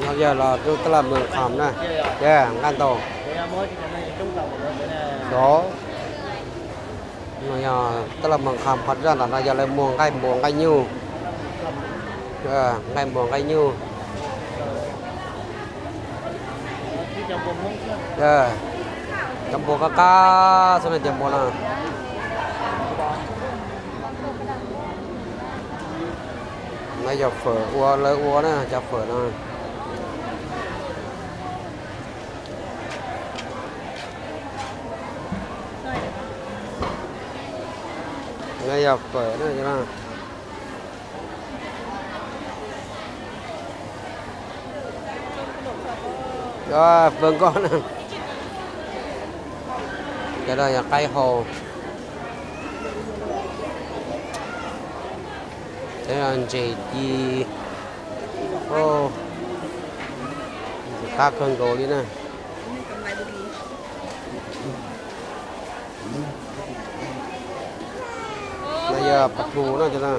No yog los rau tab laj Moos Kham na, yog nqaij ntau. Xyov, no yog tab laj Moos Kham, qhov zaj ntawm no yog lawv muag nqaij npua nqaij nyuj, nqaij npua nqaij nyuj. Cov npua qab qab xwb na, cov npua no. No yog fawm ua lawv ua na, cov fawm no. No yog fawm na. Fawm nkoj na. Cov no yog qaib hau. Cov no ntses ci. Qab kawg nkaus li na. No yog pas tus no, cov no.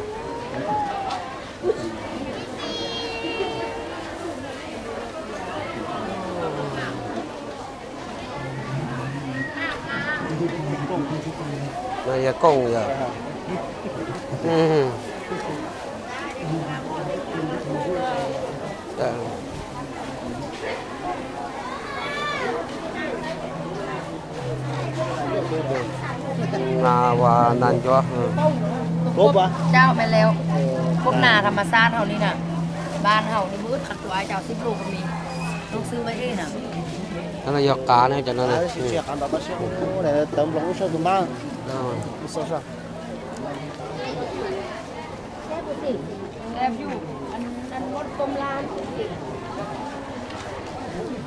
No yog kooj yog. Nas ncuav. Cau me leu. Kuv nas tham mas xaj hauv ni na. Ban hauv ni, muaj ib qhov tuaj cau xib pluj ko ni. Lub xwb ib na. No yog qav na, cov no.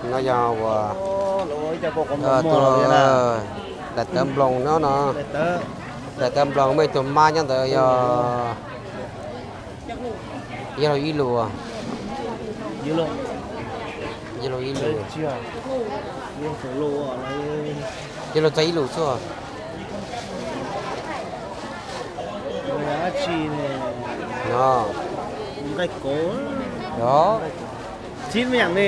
No yog ua tus daim tawv nploos no no. Daim tawv nploos muaj ib tug mab nyob ntawd yog yog lus ib lus. Yog lus ib lus. Yog lus txog ib lus xwb. No. Yog. Tib me nyam ni.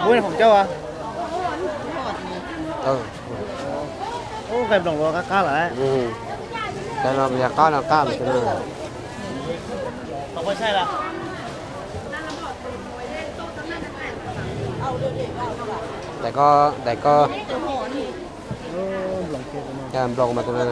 Ua khoom cauj a. Nqaij nploos los qab qab lawm. Cov no yog qab no qab mas. Daim ko, daim ko. Nploos mas tus no.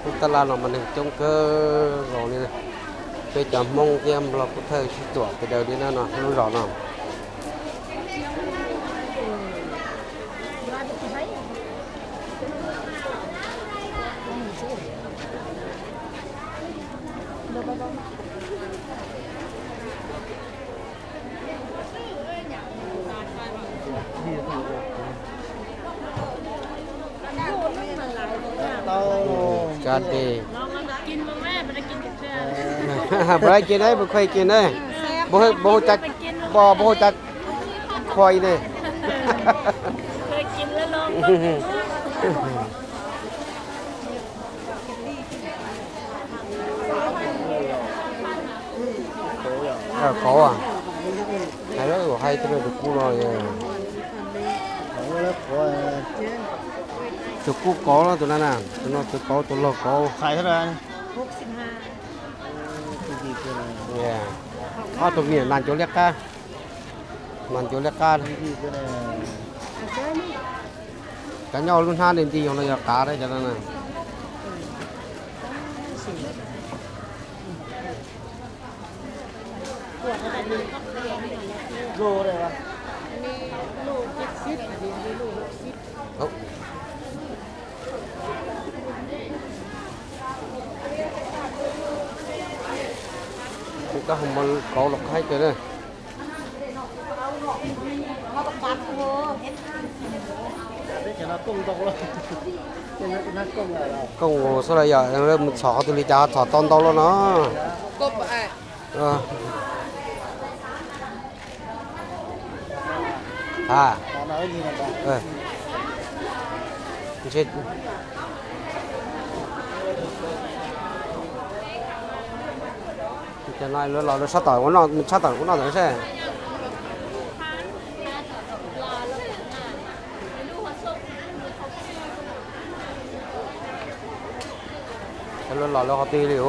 Lub tab laj no mas neeg coob kawg nkaus li. Peb cov Hmoob thiab Nplog kuj thawj sib tuam pes daws li na no, lub zos no. Cov dej. Puas laib kiag na, puas khuaj kiag na? Puas hu cas khuaj ne? Kauv a? Hais lawm hais tus no tus kub no. Tus kub kauv no, tus no na, tus no tus kauv, tus laug kauv. Ob tug me nyuam nas ncuav liab qab, nas ncuav liab qab. Cov nyob lub hnab nti nti no yog qav cov no na. Kuv kab hoo kauv los qhaib kawg na. Kooj xwb los yog mus txhom qhov twg li cas txhom tau ntau los no. Ha. Cov no lawv los lawv sab tom ua no, sab tom ua no ntawd seb. Cov lawv los lawv qhov twg li os.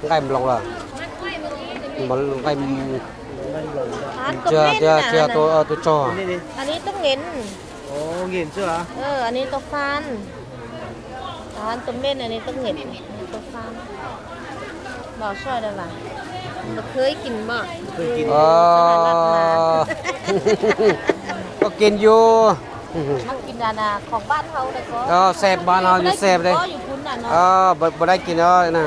Nqaij nploos lawm. Nqaij, tsis yog tus tsog. Tus mej, tus fan. Koj kis yus. Xeeb npab no yus xeeb de. Puas dai kis no na.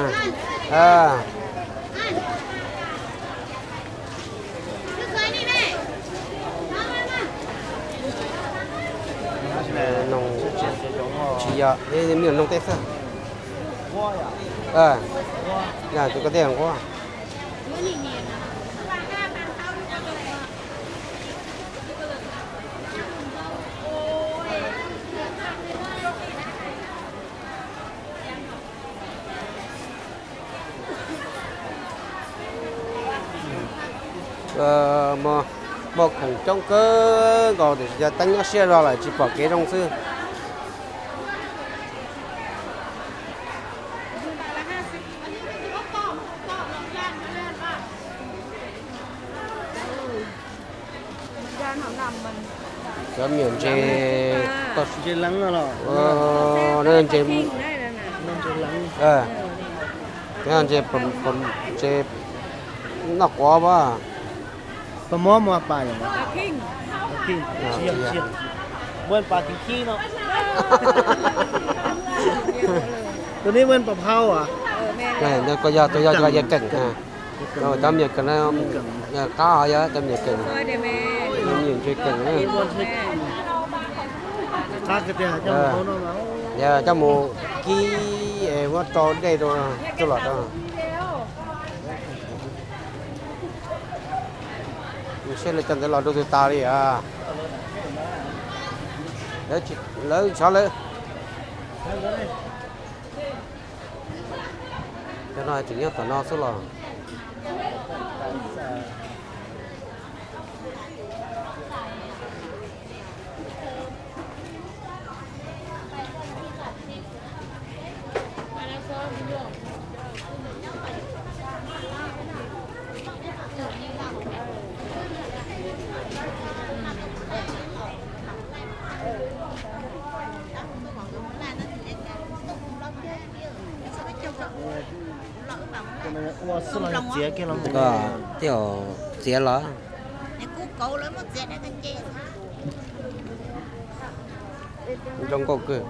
Tsis yog, me nyuam noog tej xwb. Tus ko tej nquab. Muaj khoom coob kawg nkaus tiam sis cov teeb nyob siab zog lawm tsis pom kev zoo xwb. Cov me nyuam ntses, ntses, ntses noj quav pas. Tus no yog tus yog yawg keem. Cov me nyuam keem, qab yog cov me nyuam keem, me nyuam ntses keem. Yog coj mus kib es muab rau dej rau coj los rau. Seb lawv cov ntawd los rau twg tas li as. Lawv tsis, lawv tsis, lawv, cov no tseem nyob tom no xwb los. Koj thiaj txiav los. Zoo nkauj kawg.